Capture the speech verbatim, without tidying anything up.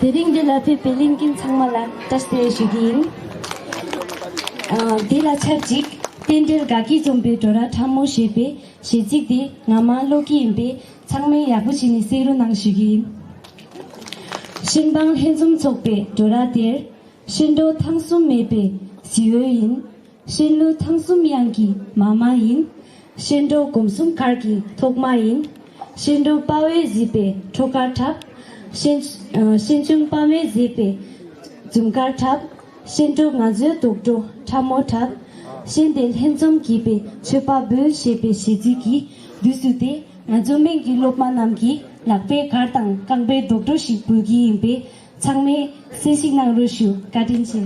དེ་རིང་འདི་ལ་ཕེབས་པའི་གླིང་རྒན་ཚང་མ་ལ་བཀྲ་ཤིས་བདེ་ལེགས་ཞུ་གི་ཡིན། ཨ། དེ་ལ་ཆབས་ཅིག་རྟེན་འབྲེལ་དགའ་སྐྱིད་འཛོམས་པའི་བྲོ་ར་ཁྲ་མོ་ཞེས་པའི་གཞས་ཚིག་དེ་ང་མར་ཀློག་གི་ཡིན་པས། ཚང་མས་ཡག་པོ་བྱས་ནས་གསན་རོགས་གནང་ཞུ་གི་ཡིན། ཤན་པ་ལྷན་འཛོམས་ཚོགས་པའི་བྲོ་ར་དེར། ཤན་གྲོགས་ཐང་གསུམ་མེད་པའི་གཟི་འོད་ཡིན། ཤན་ལུས་ཐང་གསུམ་གཡང་གི་མ་མ་ཡིན། ཤན་གྲོགས་གོམ་གསུམ་གར་གྱི་ཐོག་མ་ཡིན། ཤན་གྲོགས་དཔའ་བོས་གཟིགས་པའི་ཁྲོ་དཀར་འཁྲབ། ཤན། ཨ། ཤན་ཆུང་དཔའ་མོས་གཟིགས་པའི་འཛུམ་དཀར་འཁྲབ། ཤན་གྲོགས་ང་ཚོའི་རྡོག་བྲོ་ཁྲ་མོ་འཁྲབ། ཤན་ཏེ་ལྷན་འཛོམས་བགྱིས་པའི་མཆོད་པ་འབུལ་ཞེས་པའི་གཞས་ཚིག་གི་དུས་སུ་སྟེ། ང་ཚོ་སྨན་གྱི་སློབ་མ་རྣམས་ཀྱིས་ལག་པའི་གར་དང་རྐང་པའི་རྡོག་བྲོ་ཞིག་འབུལ་གྱི་ཡིན་པས། ཚང་མས་གསན་ཞིབ་གནང་རོགས་ཞུ། བཀའ་དྲིན་ཆེ།